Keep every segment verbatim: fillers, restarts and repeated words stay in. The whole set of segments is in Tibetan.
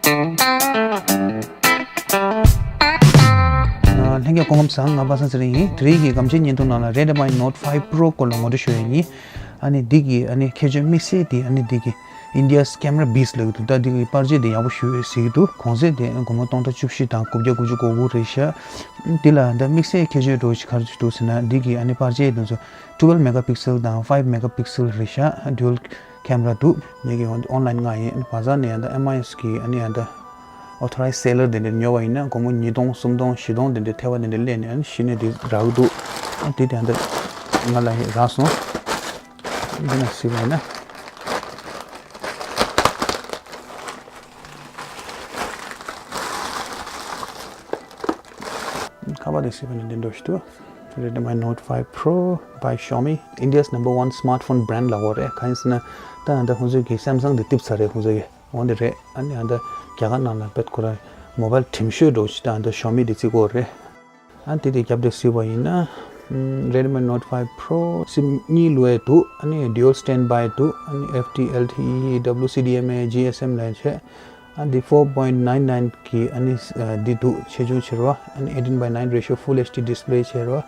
ལྷན་རྒྱས་སྐུ་ཁམས་བཟང་། ང་པ་སངས་ཚེ་རིང་ཡིན། དེ་རིང་གི་སྒམ་ཆས་བརྙན་ཐུང་ནང་ལ་Redmi Note five Pro སྐོར་ལ་ངོ་སྤྲོད་ཞུ་ཡ་ཡིན། ཨ་ནི་འདི་གི་ཨ་ནི་ཁྱད་ཆོས་དམིགས་བསལ་དེ་ཨ་ནི་འདི་གི་India's camera beast ལབ་ཀྱི་འདུག་ད་འདི་གི་པར་ཆས་དེ་ཡག་པོ་ཞེ་པོ་ཡོད་ཟེར་གྱི་འདུག་གོང་ཚད་དེ་སྒོར་མོ་སྟོང་ཕྲག་བཅུ་བཞི་དང་དགུ་བརྒྱ་དགུ་བཅུ་གོ་དགུ་རེད་ཤག་འདི་ལ་ད་དམིགས་བསལ་ཁྱད་ཆོས་འདྲ་བོ་ཞིག་ག་རེ་འདུག་ཟེར་ན། འདི་གི་ཨ་ནི་པར་ཆས་དེ་ཚོ་twelve megapixel དང་five megapixel རེད་ཤག dual camera འདུག་ངེད་ཀྱི་ཨོན་ལན་ང་ཡིན། བ་ཛར་ནས་ཡང་ད་M I S གི་ཨ་ནི་ཡང་ད་authorized seller དེ་འདྲ་ཉོ་བ་ཡིན་ན་སྒོར་མོ་ཉིས་སྟོང་སུམ་སྟོང་བཞི་སྟོང་དེ་འདྲ་ཐལ་བ་དེ་འདྲ་སླེབས་ནས་ཨ་ནི་གཞི་ནས་དེ་རག་གི་འདུག་ཨ་དེ་དེ་ཡང་ད་ང་ལ་ཡང་རག་སོང་། འདི་ནས་གཟིགས་པ་ཡིན་ན། ཁ་པར་དེ་གཟིགས་པ་ཡིན་ན་འདི་འདྲ་ཞིག་འདུག Redmi Note five Pro by Xiaomi, India's number one smartphone brand ལབ་ཡོད་རེད། གང་ཡིན་ཟེར་ན་ད་ད་ལྟ་ཁོང་ཚོས་ཀྱི་Samsung དེ་རྟིབ་ཚར་རེད། ཁོང་ཚོས་ཀྱི་འོ་འདི་རེད། ཨ་ནི་ཨ་ད་རྒྱ་གར་ནང་ལ་བེད་ཁོ་ར་མོ་བལ་འགྲིམ་ཤོས་འདྲ་བོ་ཞིག་ད་ད་Xiaomi དེ་བརྩི་གི་ཡོད་རེད། ཨ་དེ་དེ་རྒྱབ་དེ་གཟིགས་པ་ཡིན་ན། ཨམ། Redmi Note five Pro སིམ་གཉིས་བླུགས་ཡས་འདུག་ཨ་ནི་dual standby འདུག་ཨ་ནི་F T L T E W C D M A G S M ལ་བྱས། ཨ་འདི་four point nine nine གི་ཨ་ནི་ཨ་འདི་འདུག་ཆེ་ཆུང་ཕྱེ་རོ། ཨ་ནི་eighteen by nine ratio full H D display ཕྱེ་རོ།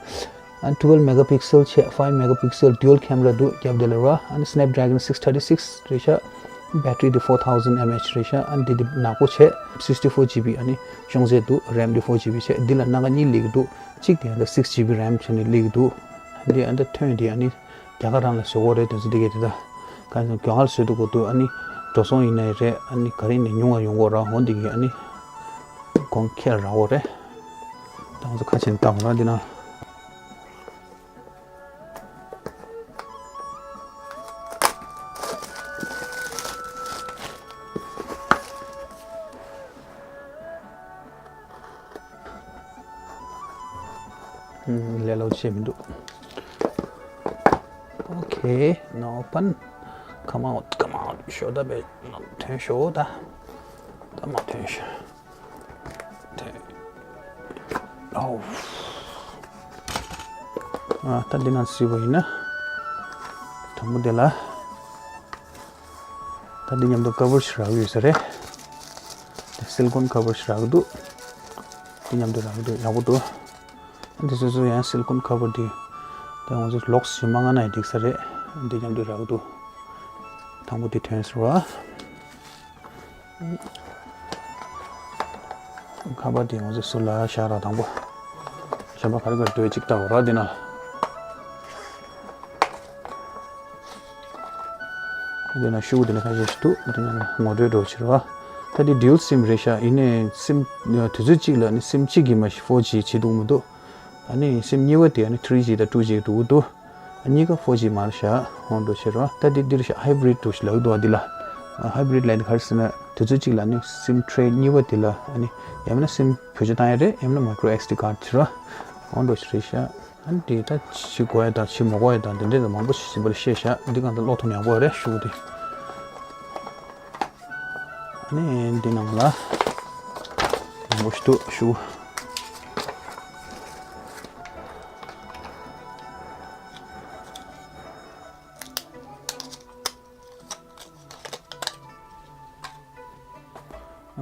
ཨ་twelve megapixel ཕྱེ། five megapixel dual camera འདུག་རྒྱབ་དེ་ལ་རོ། ཨ་ནི་Snapdragon six thirty six རེད་ཤག battery དེ་four thousand mAh རེད་ཤག་ཨ་འདི་དེ་ནག་པོ་ཕྱེ། sixty four G B ཨ་ནི་གཤོང་རྫས་འདུག RAM དེ་four G B ཕྱེ། འདི་ལ་སྣ་ཁ་གཉིས་སླེབས་ཀྱི་འདུག་གཅིག་དེ་ཨ་ད་six G B RAM བྱས་ནས་སླེབས་ཀྱི་འདུག་འདི་ཨ་ད་ཐོན་དེ་ཨ་ནི་རྒྱ་གར་རང་ལ་བཟོ་གི་ཡོད་རེད། དེ་ཚོ་འདི་གས་དེ་ད་ག་ཚོད་རྒྱ་གར་བཟོས་འདུག་གོ་འདུག་ཨ་ནི་འགྲོ་སོང་ཡིན་ནའི་རེད། ཨ་ནི་ག་རེ་ཡིན་ནའི་ཉུང་བ་ཡོང་གི་ཡོད་ར། འོ་འདི་གི་ཨ་ནི་གོང་ཁེ་རག་གི་ཡོད་རེད། ད་ང་ཚོ་ཁ་ཕྱེ་ནས་བལྟ་དགོས་ར། འདི་ན། ལས་སླ་པོ་ཅིག་མི་འདུག Okay, now open. Come out, come out. ཤོག་ད་བས་ཐོན་ཤོག་ད། ད་མ་ཐོན་ཤོག་ཨའོ། ཨ་ད་འདི་ནང་གཟིགས་པ་ཡིན་ན། དང་པོ་དེ་ལ། ད་འདི་མཉམ་དུ་ཀ་བར་ཞིག་རག་ཡོད་ས་རེད། དེ་སི་ལི་ཀོན་ཀ་བར་ཞིག་རག་འདུག་འདི་མཉམ་དུ་རག་འདུག་ཡག་པོ་འདུག་འདི་སོ་སོ་ཡང་སི་ལི་ཀོན་ཀ་བར་འདི། ད་ང་ཚོ་ལོག་སི་མ་ང་ན་ཡི་འགྲིག་ས་རེད། འདི་མཉམ་དུ་རག་འདུག་དང་པོ་འདི་ཐོན་ཟེར་བ། ཁ་པར་དེ་ང་ཚོ་ཟུར་ལ་བཞག་ར། དང་པོ་གཞན་པ་ག་རེ་ག་རེ་འདུག་ཅིག་ལྟ་བ་ར། འདི་ན་འདི་ན་ཤུ་གུ་འདི་ན་ཁ་ཤས་ཤིག་འདུག་འདི་ན་ངོ་སྤྲོད་འདྲ་བོ་བྱེད་ར། ད་འདི་dual sim རེད་ཤག་ཡིན་ནའི་སིམ་དུས་ཚོད་གཅིག་ལ་ནི་སིམ་གཅིག་གིས་མ་གཞི་four G བྱེད་འདུག་མི་འདུག་ཨ་ནི་སིམ་གཉིས་པ་དེ་ཨ་ནི་three G དང་two G འདུག་འདུག་གཉིས་ཀ་four G མ་རེད་ཤག་འོ་འདྲ་བྱེད་རོགས། ད་འདི་འདིར་ཤག hybrid འདྲ་ཞིག་ལབ་འདུག་འདི་ལ། hybrid ལབ་ནི་ག་རེ་ཟེར་ན་དུས་ཚོད་གཅིག་ལ་ནི་སིམ་ཊྲེ་གཉིས་པ་དེ་ལ་ཨ་ནི་ཡང་མིན་ན་སིམ་བེད་སྤྱོད་བཏང་ཡ་རེད། ཡང་མིན་ན་micro S D card བྱེད་རོགས། འོ་འདྲ་ཞིག་རེད་ཤག་ཨ་ནི་དེ་ད་བྱེད་དགོས་ཡ་དང་བྱེད་མ་དགོས་ཡ་དང་དེ་འདྲས་ད་མང་པོ་ཞིག་ཟིན་པ་ལ་ཤེས་ཤག་འདི་གང་ལྟར་ཀློག་ཐུབ་ན་ཡག་པོ་རེད། ཤུ་གུ་དེ། ཨ་ནི་འདི་ནང་ལ་མང་པོ་ཞིག་འདུག་ཤུ་གུ།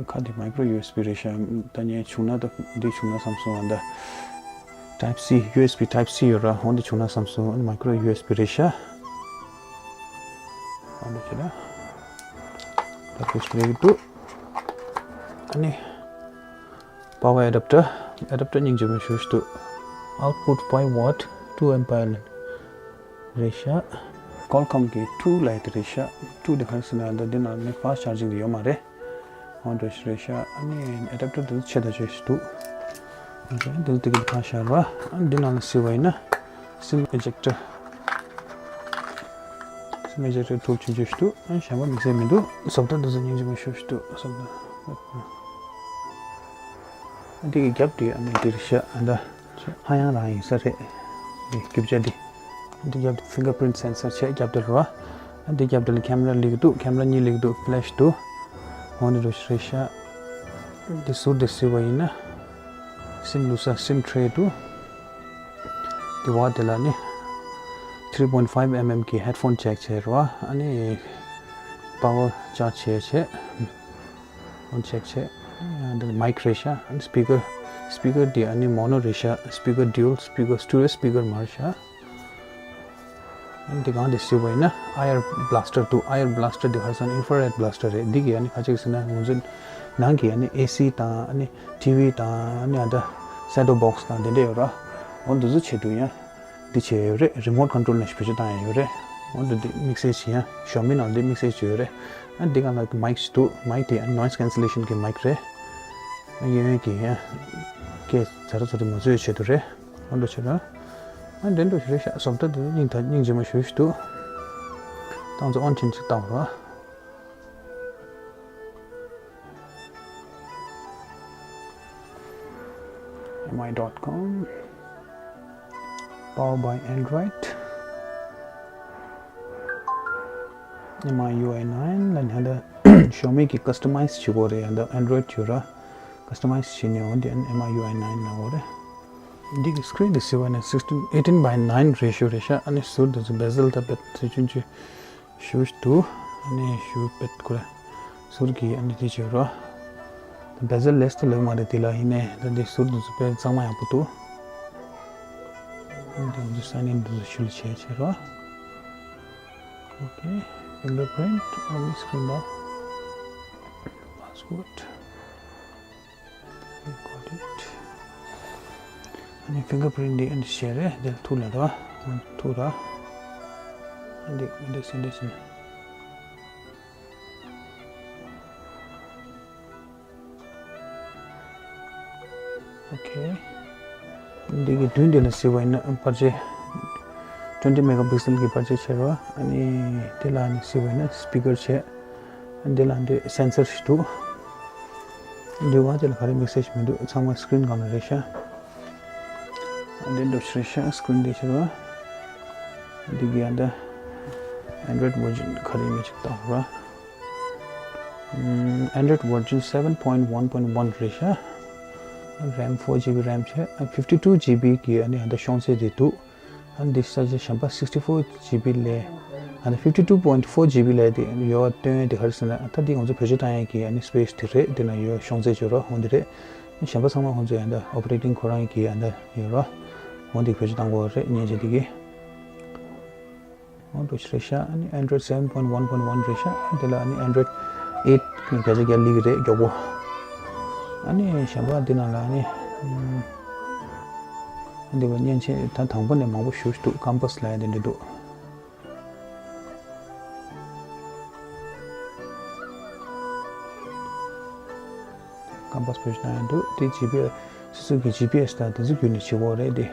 ཁ་འདི་micro U S B རེད་ཤག་ད་ངས་བྱུང་ན་ད་འདི་བྱུང་ན་བསམ་སོང་། ཨ་ད་Type C, U S B Type C ཡོད་ར། འོ་འདི་བྱུང་ན་བསམ་སོང་། ཨ་ནི་micro U S B རེད་ཤག་འོ་འདི་བྱས་ན་ད་འདི་ཞིག་རེད་འདུག་ཨ་ནི་power adapter, adapter སྙིང་རྗེ་མོ་ཞེ་པོ་ཞིག་འདུག Output five watt, two amp island རེད་ཤག Qualcomm གི two ལབ་ཡ་དེ་རེད་ཤག two དེ་ག་རེ་ཟེར་ན་ད་འདི་ནང་ནི་fast charging དེ་ཡོད་མ་རེད། འོ་འདྲ་ཞིག་རེད་ཤག་ཨ་ནི་adapter དེ་ཚོ་ཆེ་དང་ཆེ་ཞིག་འདུག་འོ་འདི་ཚོ་དེ་གི་ཕར་བཞག་ར། ཨ་འདི་ནང་ལ་གཟིགས་པ་ཡིན་ན་sim ejector, sim ejector ཐུབ་ཆུང་ཆུང་ཞིག་འདུག་ཨ་གཞན་པ་དམིགས་བསལ་མི་འདུག་བཟོ་ལྟ་འདི་ཚོ་སྙིང་རྗེ་མོ་ཞེ་པོ་ཞིག་འདུག་བཟོ་ལྟ། འདི་གི་རྒྱབ་དེ་ཨ་ནི་འདིར་བཞག་ཨ་ད་ཧ་ཡང་རང་ཡིན་ས་རེད། འདི་རྒྱབ་ཆ་འདི། འདི་རྒྱབ་དེ་fingerprint sensor བྱས་རྒྱབ་དེ་རུ། ཨ་འདི་རྒྱབ་དེ་ལ་camera སླེབས་ཀྱི་འདུག camera གཉིས་སླེབས་ཀྱི་འདུག flash འདུག་འོ་འདི་འདྲ་ཞིག་རེད་ཤག་འདི་ཟུར་དེ་གཟིགས་པ་ཡིན་ན་sim བླུགས་ས་sim tray འདུག་འདི་བ་དེ་ལ་ནི་three point five mm གི་headphone jack བྱས་རེད་བ། ཨ་ནི་power charge བྱས་བྱས། ཧོན་ཆེག་ཆེ། འདི་མའིག་རེད་ཤག་སྤི་ཀར། སྤི་ཀར་འདི་ཨ་ནི་མོ་ནོ་རེད་ཤག་སྤི་ཀར་ཌུ་ཡལ་སྤི་ཀར་སི་ཊི་རི་ཡོ་སྤི་ཀར་མ་རེད་ཤག་འདི་གང་དེ་ཞུ་བ་ཡིན་ན་ཨ་ཡར་བྷི་ལ་སི་ཊར་འདུག་ཨ་ཡར་བྷི་ལ་སི་ཊར་འདི་ཧ་སང་ཨིན་ཕ་རེཌ་བྷི་ལ་སི་ཊར་རེད། འདི་གི་ཨ་ནི་ཁ་ཅིག་ཟེར་ན་ང་ཚོའི་ནང་གི་ཨ་ནི་ཨེ་སི་དང་ཨ་ནི་ཊི་ཝི་དང་ཨ་ནི་ཨ་ད་སེ་ཊོབ་བོག་སི་དང་དེ་འདྲ་ཡོད་ར། འོ་འདི་ཚོ་ཆེད་དུ་ཡང་འདི་བྱས་ཡོད་རེད། རི་མོ་ཊི་ཀོན་ཊོལ་ནས་བེད་སྤྱོད་བཏང་ཡ་ཡོད་རེད། འོ་འདི་འདི་དམིགས་བསལ་བྱེད་ཡ་ཞའོ་མི་ནང་འདི་དམིགས་བསལ་བྱེད་ཡོད་རེད། ཨ་འདི་ག་ལ་མའིག་ཅིག་འདུག་མའིག་དེ་ཨ་ནོའི་སི་ཀེན་སི་ལེ་ཤན་གི་མའིག་རེད། ཨ་གཡས་གཡོན་གྱི་ཡ་སྐད་ཛ་དྲག་ཙམ་རེ་མ་བཟོས་ཆེད་དུ་རེད། འོ་འདྲ་བྱེད་ར། ཨ་འདྲེན་འགྲོ་ཞིག་རེད་ཤག་བཟོ་ལྟ་དེ་སྙིང་ཐག་སྙིང་རྗེ་མོ་ཞུ་ཞུ་འདུག་ཏང་ཙི་ཨོན་ཆེན་ཅིག་བཏང་ར། ཨེམ་ཨའི་ཌོཊ་ཀོམ། Power by Android. ཨེམ་ཨའི་ཡུ་ཨའི་ནའིན་ལ་ནི་ཧ་ད་ཞའོ་མི་གི་ཀ་སི་ཊ་མའི་ཛི་བྱེད་དགོས་རེད། ཡང་ད་ཨན་ཌོ་རོ་ཡིཌ་ཡོད་ར། ཀ་སི་ཊ་མའི་ཛི་བྱེད་ནས་འོ་འདི་ཨེམ་ཨའི་ཡུ་ཨའི་ནའིན་ལ་འོ་རེད། འདི་གི་སི་ཀི་རིན་འདི་ཟེར་བ་ནི་sixteen eighteen by nine ratio རེད་ཤག་ཨ་ནི་ཟུར་དུ་ཚོ་བེ་ཟལ་ད་བེད་ཚེ་ཆུང་ཆུང་ཞུ་ཞུ་འདུག་ཨ་ནི་ཞུ་བེད་ཁོ་ར་ཟུར་གི་ཨ་ནི་དེ་བྱེད་རོ། བེ་ཟལ་ལེས་ཏུ་ལེགས་མ་རེད་དེ་ལ་ཡིན་ནས་ད་འདི་ཟུར་དུ་ཚོ་དཔེ་གཙང་མ་ཡག་པོ་འདུག་ཨ་ནི་འདི་ས་ནི་འདི་ཚོ་ཤུལ་བྱས་བྱེད་རོ། Okay, fingerprint on the screen bar. Password. We got it. ཨ་ནི་ཕིང་གར་པི་རིན་ཊི་འདི་ཨ་ནི་བྱས་རེད། འདིར་ཐུག་ལ་ར། ཐུག་ར། ཨ་འདི་འདི་སེ་འདི་སེ། Okay. འདི་གི་མདུན་འདི་ལ་གཟིགས་པ་ཡིན་ན་པར་ཆས་twenty megapixel གི་པར་ཆས་བྱས་རོ། ཨ་ནི་དེ་ལ་ནི་གཟིགས་པ་ཡིན་ན་སི་པི་ཀར་བྱས། ཨ་འདི་ལ་འདི་སེན་སར་ཞིག་འདུག་འདི་བ་དེ་ལ་ག་རེ་དམིགས་བསལ་ཞིག་མི་འདུག་ཚང་མ་སི་ཀི་རིན་སྒང་ལ་རེད་ཤག་འདི་འདྲ་ཞིག་རེད་ཤག་སི་ཀི་རིན་འདི་བྱས་རོ། འདི་གི་ཨ་འདི་Android version ག་རེ་ཡིན་མིན་ཅིག་བལྟ་རོ། ཨམ། Android version seven point one point one རེད་ཤག་རེམ་four GB རེམ་བྱས། ཨ་fifty two GB གི་ཨ་ནི་ཨ་ད་ཤོང་ཚད་དེ་འདུག་ཨ་འདི་ས་ཆ་གཞན་པ་sixty four GB ལས་ཨ་ནི་fifty two point four GB ལས་དེ་ཡོད་སྟོན་དེ་ག་རེ་ཟེར་ན་ད་འདི་ང་ཚོ་བེད་སྤྱོད་བཏང་ཡས་ཀྱི་ཨ་ནི་སི་པེ་སི་དེ་རེད། དེ་ན་ཡོད་ཤོང་ཚད་བྱོས་རོ། འོ་འདི་རེད། གཞན་པ་ཚང་མ་ཁོང་ཚོས་ཨ་ད་ཨོ་པ་རེ་ཊིང་ཁོ་རང་གི་ཨ་ད་ཡོད་རོ། འོ་འདི་བེད་སྤྱོད་བཏང་དགོས་རེད། མཉེན་ཆས་འདི་གི། འོ་འདུག་རེད་ཤག་ཨ་ནི་Android seven point one point one རེད་ཤག་དེ་ལ་ཨ་ནི་Android eight གི་བརྒྱ་ཆ་བརྒྱ་སླེབས་ཀྱི་རེད་མགྱོགས་པོ། ཨ་ནི་གཞན་པ་འདི་ནང་ལ་ཨ་ནི་ཨ་འདི་བ་མཉེན་ཆས་ད་དང་པོ་ནས་མང་པོ་ཞེ་པོ་ཅིག་འདུག་ཀམ་པ་སི་ལབ་ཡ་དེ་འདྲ་འདུག་ཀམ་པ་སི་བེད་སྤྱོད་གནང་ཡ་འདུག་དེ་ཇི་པི་ཨེ་སི་སོ་སོ་གི་ཇི་པི་ཨེ་སི་དང་དེ་ཚོ་བརྒྱུད་ནས་བྱེད་དགོས་རེད་དེ།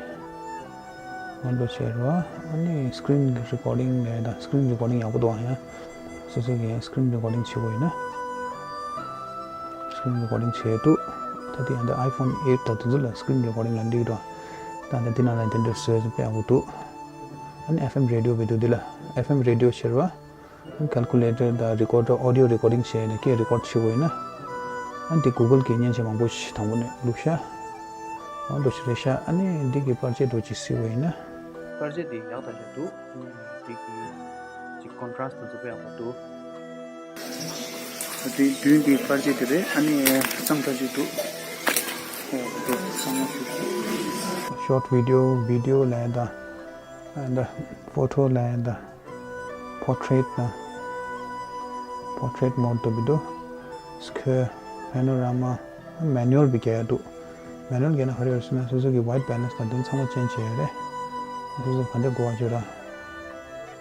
སྔོན་འགྲོ་བྱས་རོགས། ཨ་ནི་སི་ཀི་རིན་རི་ཀོར་ཌིང་ལས་དང་སི་ཀི་རིན་རི་ཀོར་ཌིང་ཡག་པོ་འདུག་ཨ་ཡ། སོ་སོ་གི་སི་ཀི་རིན་རི་ཀོར་ཌིང་བྱེད་དགོས་ཡིན་ན། སི་ཀི་རིན་རི་ཀོར་ཌིང་བྱས་འདུག་ད་དེ་ཡང་ད་ཨའི་ཕོན་ཨེཊ་དང་དེ་ཚོ་ལ་སི་ཀི་རིན་རི་ཀོར་ཌིང་ལ་འགྲིག་འདུག་ད་ད་དེ་ནང་ལ་དེ་འདྲ་བཟོས་དཔེ་ཡག་པོ་འདུག་ཨ་ནི་ཨེཕ་ཨེམ་རེ་ཌི་ཡོ་བེད་འདུག་འདི་ལ་ཨེཕ་ཨེམ་རེ་ཌི་ཡོ་བྱེད་རོགས། ཀལ་ཀུ་ལེ་ཊར་དང་རི་ཀོར་ཌར་ཨོ་ཌི་ཡོ་རི་ཀོར་ཌིང་བྱས་ནས་སྐད་རི་ཀོར་ཌ་བྱེད་དགོས་ཡིན་ན། ཨ་འདི་གུ་གལ་གྱི་མཉེན་ཆས་མང་པོ་ཞིག་དང་པོ་ནས་བླུགས་ཤག་འོ་འདྲ་ཞིག་རེད་ཤག་ཨ་ནི་འདི་གི་པར་ཆས་འདྲ་ཅིག་གཟིགས་པ་ཡིན་ན། པར་ཆས་འདི་ཡག་ཐག་ཆོད་འདུག་འདི་གི་ཅིག་ཀོན་ཊ་ར་སི་ཊི་དང་ཚོ་དཔེ་ཡག་པོ་འདུག་ཨ་འདི་མདུན་གྱི་པར་ཆས་འདི་རེད། ཨ་ནི་གཙང་ཐག་ཆོད་འདུག་འོ་འདི་གཙང་མ་ཞིག་ཤོར་ཊི་བི་ཌི་ཡོ་བི་ཌི་ཡོ་ལབ་ཡ་དང་། ཨ་ད་ཕོ་ཊོ་ལབ་ཡ་དང་། Portrait ན། Portrait mode དུ་བི་དུ། Square, Panorama, Manual བི་རྒྱག་ཡ་འདུག Manual རྒྱག་ན་ག་རེ་ཡོད་ཟེར་ན་སོ་སོ་གི་white balance དང་དོན་ཚང་མ་ཅན་བྱས་ཡོད་རེད། སོ་སོ་ག་འདྲ་དགོས་པ་བྱོས་ར།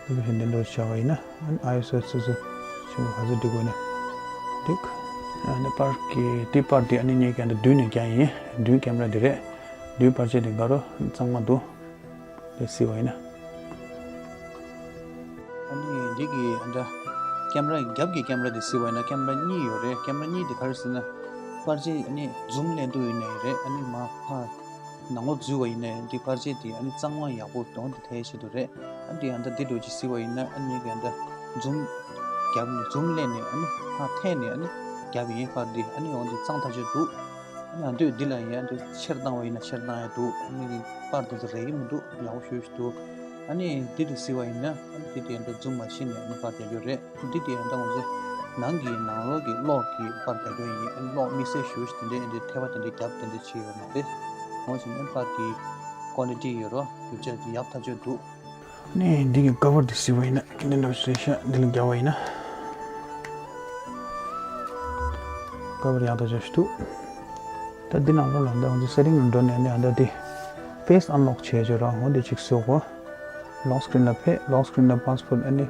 སོ་སོ་བཞིན་དེ་འདྲ་བྱ་བ་ཡིན་ན་ཨའི་ཨེས་ཨོ་སོ་སོ་ཆེན་པོ་ག་ཚོད་འགྲིག་དགོས་ན་འགྲིག་ཨ་ནི་པར་གི་དེ་པར་དེ་ཨ་ནི་ངས་ཀྱང་འདི་མདུན་ནས་རྒྱག་ཡིན། མདུན་ཀེམ་ར་འདི་རེད། མདུན་པར་ཆས་དེ་དགའ་རོ་གཙང་མ་འདུག་དེ་གཟིགས་པ་ཡིན་ན། ཨ་ནི་འདི་གི་ཨ་འདྲ་ཀེམ་ར་རྒྱབ་ཀྱི་ཀེམ་ར་དེ་གཟིགས་པ་ཡིན་ན་ཀེམ་ར་གཉིས་ཡོད་རེད། ཀེམ་ར་གཉིས་དེ་ག་རེ་ཟེར་ན། པར་ཆས་ཨ་ནི་ཛུམ་ལེན་དུ་ཡིན་ནའི་རེད། ཨ་ནི་མ་ཕ་ནང་ལོགས་འཛུལ་བ་ཡིན་ནའི་འདི་པར་ཆས་དེ་ཨ་ནི་གཙང་མ་ཡག་པོ་གདོང་དེ་ཐད་ཆེད་དུ་རེད། ཨ་འདི་ཨ་འདྲ་འདི་འདྲ་ཅིག་གཟིགས་པ་ཡིན་ན་ཨ་ནི་གི་ཨ་འདྲ་ཛུམ་རྒྱབ་ནས་ཛུམ་ལེན་ནས་ཨ་ནི་ཕ་འཐེན་ནས་ཨ་ནི་རྒྱབ་ཡིན་པར་འདི་ཨ་ནི་འོང་འདི་གཙང་ཐག་ཆོད་འདུག་ཨ་ནི་ཨ་འདོད་འདི་ལ་ཡང་འདོད་ཆེར་བཏང་བ་ཡིན་ན་ཆེར་བཏང་ཡ་འདུག་ཨ་ནི་པར་དེ་ཚོ་རེག་གི་མི་འདུག་ཡག་པོ་ཞེ་པོ་ཞིག་འདུག་ཨ་ནི་འདི་དེ་གཟིགས་པ་ཡིན་ན་ཨ་ནི་འདི་དེ་འདྲ་ཛུམ་མ་ཕྱིན་ནས་ཨ་ནི་པར་རྒྱག་རྒྱུ་རེད། འདི་དེ་འདྲ་ང་ཚོ་ ནང་གི་ནང་ལོགས་ཀྱི་གློག་གི་པར་རྒྱག་རྒྱུ་ཡིན། ཨ་ནི་གློག་དམིགས་བསལ་ཞུ་ཞིག་དེ་འདྲའི་ཨ་འདྲའི་ཐལ་བ་དེ་འདྲའི་རྒྱབ་དེ་འདྲ་བྱས་ཡོད་མ་རེད། འོ་ཟེར་ན་པར་གྱི་ཀོ་ལི་ཊི་ཡོད་རོ། རྒྱུ་ཆ་དེ་ཡག་ཐག་ཆོད་འདུག་ནས་འདི་གི་ཀ་བར་འདི་གཟིགས་པ་ཡིན་ན་ཁྱེད་འདི་འདྲ་བྱས་ཤག་འདི་ལ་རྒྱག་པ་ཡིན་ན་ཀ་བར་ཡག་ཐག་ཆོད་ཞིག་འདུག་ད་འདི་ནང་ལོགས་ལ་འདི་འོ་འདི་སེ་ཊིང་ལ་འགྲོ་ནས་ནི་ཨ་འདི་ཕེ་སི་ཨན་ལོག་བྱས་བྱས་ར། འོ་འདི་གཅིག་བཟོ་དགོས། ལོག་སི་ཀི་རིན་ལ་ཕེབས། ལོག་སི་ཀི་རིན་ལ་པཱ་སི་ཝར་ཌི་ཨ་ནི་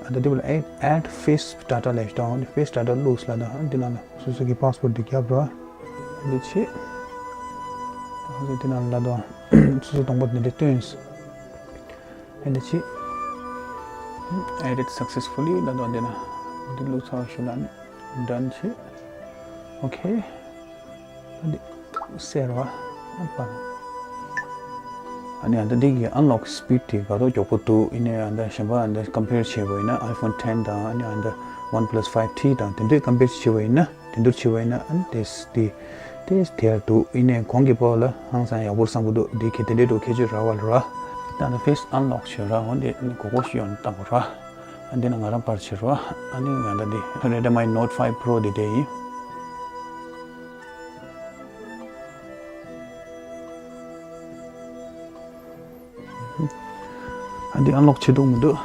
ཨ་ད་འདི་བ་ལ་add add face data ལས་ཞིག་དང་ཨ་ནི་face data བླུགས་ལ་དང་ཨ་འདི་ནང་ལ་སོ་སོ་གི་པཱ་སི་ཝར་ཌི་འདི་རྒྱབ་ར། འདི་བྱེད། ཨ་ནི་འདི་ནང་ལ་དང་སོ་སོ་གདོང་པ་འདི་འདྲ་སྟོན། ཨ་འདི་བྱེད། Added successfully ལ་དང་འདི་ན་འདི་བླུགས་ཚར་ཞུ་ལ་ནི་done བྱེད། Okay. ཨ་འདི་སེར་བ་ཨ་པ། ཨ་ནི་ཨ་ད་འདི་གི་ཨན་ལོག་སི་པིཌ་དེ་ག་དོ་མགྱོགས་པོ་འདུག་ཡིན་ནའི་ཨ་ད་གཞན་པ་ཨ་ད་ཀམ་པེར་བྱས་པ་ཡིན་ན་iPhone ten དང་ཨ་ནི་ཨ་ད་OnePlus five T དང་དེ་འདྲས་ཀམ་པེར་བྱས་པ་ཡིན་ན་དེ་འདུར་བྱས་པ་ཡིན་ན་ཨ་ནི་དེ་དེ་དེ་དེར་འདུག་ཡིན་ནའི་གོང་གི་པོ་ལ་ཧང་སང་ཡག་པོར་བསམ་གི་འདུག་འདི་གི་དེ་འདྲས་འདུག་ཁྱད་ཆོས་ར་བ་ལ་ར། ད་ཨ་ད་ཕེ་སི་ཨན་ལོག་བྱས་ར། འོ་འདི་ཨ་ནི་གོ་གོ་ཤི་ཡོང་བཏང་གོ་ར། ཨ་འདི་ན་ང་རང་པར་བྱེད་རོགས། ཨ་ནི་ང་ད་འདི་Redmi Note five Pro འདི་དེ་ཡིན། ཨ་འདི་ཨན་ལོག་བྱེད་འདུག་མི་འདུག་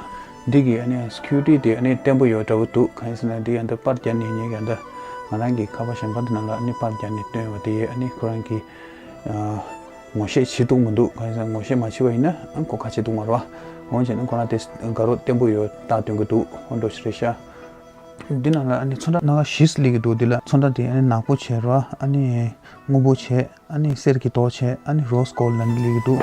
འདི་གི་ཨ་ནི་སི་ཀིའུ་རི་ཊི་དེ་ཨ་ནི་བརྟན་པོ་ཡོད་འདྲ་པོ་འདུག་གང་ཡིན་ཟེར་ན་འདི་ཨ་འདི་པར་རྒྱབ་ནས་ཉེ་གི་ཨ་འདི་ང་རང་གི་ཁ་པར་གཞན་པ་འདི་ནང་ལ་ཨ་ནི་པར་རྒྱབ་ནས་སྟོན་པ་དེ་ཨ་ནི་ཁོ་རང་གི་ཨ། ངོ་ཤེས་བྱེད་འདུག་མི་འདུག་གང་ཡིན་ཟེར་ན་ངོ་ཤེས་མ་བྱས་པ་ཡིན་ན་ཨ་གོ་ཁ་བྱེད་འདུག་མ་རོ། འོན་ཀྱང་ནི་ཁོ་རང་དེ་དགའ་རོགས་བརྟན་པོ་ཡོད་རྟགས་སྟོན་གྱི་འདུག་འོ་འདྲ་ཞིག་རེད་ཤག་འདི་ནང་ལ་ཨ་ནི་ཚོན་ཁྲ་སྣ་ཁ་བཞི་སླེབས་ཀྱི་འདུག་འདི་ལ་ཚོན་ཁྲ་དེ་ཨ་ནི་ནག་པོ་བྱས་རོ། ཨ་ནི་སྔོན་པོ་བྱས། ཨ་ནི་གསེར་གྱི་མདོག་བྱས། ཨ་ནི་རོ་སི་གོལ་ལ་ནི་སླེབས་ཀྱི་འདུག་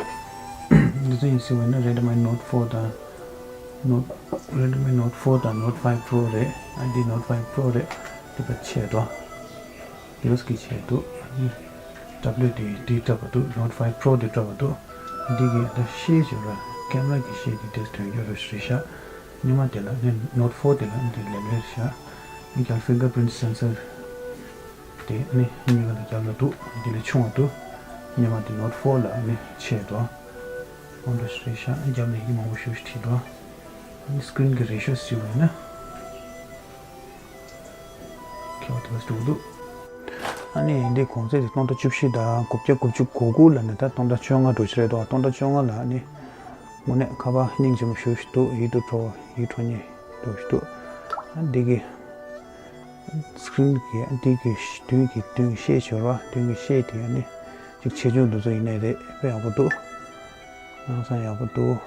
འདི་ཚོ་ཡིན་ཟེར་བ་ཡིན་ན་Redmi Note four དང་Note Redmi Note four དང་Note five Pro རེད། ཨ་འདི་Note five Pro རེད། འདི་པ་ཆེ་དོ། ཡོས་ཀྱི་ཆེད་དུ་ཨ་ནི་W D D འདྲ་པོ་འདུག Note five Pro འདི་འདྲ་པོ་འདུག་འདི་གི་ད་ཤེས་བྱུང་ར་ཀེམ་ར་གི་ཤེས་འདི་དེ་དོན་ཡོད་རེད་ཤག་སྔོན་མ་དེ་ལ་ནི་Note four དེ་ལ་ནི་དེ་ལེབ་ལེར་ཤག་ཨ་ནི་ཀྱང་fingerprint sensor དེ་ནི་སྔོན་མ་ལ་རྒྱབ་ལ་འདུག་འདི་ལས་ཆུང་བ་འདུག་སྔོན་མ་དེ་Note four ལ་ནི་ཆེད་དུ་འོ་འདྲ་ཞིག་རེད་ཤག་རྒྱབ་ལ་ཡིག་མང་པོ་ཞིག་བྲིས་འདུག་ཨ་ནི་screen གི་ratio ཟེར་བ་ཡིན་ན། ཁེ་བ་དེ་བ་ཞུགས་འདུག་ཨ་ནི་འདི་གོང་ཚད་དེ་སྟོང་ཕྲག་བཅུ་བཞི་དང་དགུ་བརྒྱ་དགུ་བཅུ་གོ་དགུ་ལ་ནི་ད་སྟོང་ཕྲག་བཅོ་ལྔ་འགྲོ་གི་རེད་དོ། སྟོང་ཕྲག་བཅོ་ལྔ་ལ་ཨ་ནི་དངོས་གནས་ཁ་པར་སྙིང་རྗེ་མོ་ཞེ་པོ་ཞིག་འདུག་ཡིད་དུ་འཕྲོག་ཡིད་འཕྲོག་མཁན་འདྲ་ཞིག་འདུག་ཨ་འདི་གི་screen གི་ཨ་འདི་གི་མདུན་གྱི་མདུན་ཤེལ་བྱོས་ར། མདུན་གྱི་ཤེལ་དེ་ཨ་ནི་ཅིག་ཆེ་ཆུང་འདི་ཚོ་ཡིན་ནའི་རེད། དཔེ་ཡག་པོ་འདུག་ཧང་སང་ཡག་པོ་འདུག་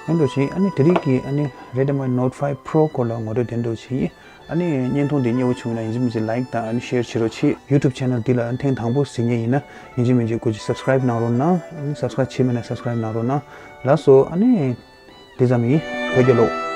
ཨེ་འདྲ་ཞིག་ཨ་ནི་དེ་རིང་གི་ཨ་ནི་Redmi Note five Pro སྐོར་ལ་ངོ་སྤྲོད་དེ་འདྲ་ཞིག་ཡིན། ཨ་ནི་བརྙན་ཐུང་འདི་མཉེས་པོ་བྱུང་ན་ཡིན་གཅིག་མིན་གཅིག་like དང་ཨ་ནི་share བྱེད་རོགས་གྱིས། YouTube channel འདི་ལ་ཨ་ནི་ཐེངས་དང་པོ་གཟིགས་མཁན་ཡིན་ན་ཡིན་གཅིག་མིན་གཅིག་སྐུ་མཁྱེན་subscribe གནང་རོགས་གནང་། ཨ་ནི་subscribe བྱས་མེད་ན་subscribe གནང་རོགས་གནང་། ལགས་སོ། ཨ་ནི་དེ་ཙམ་ཡིན། བོད་རྒྱལ་ལོ།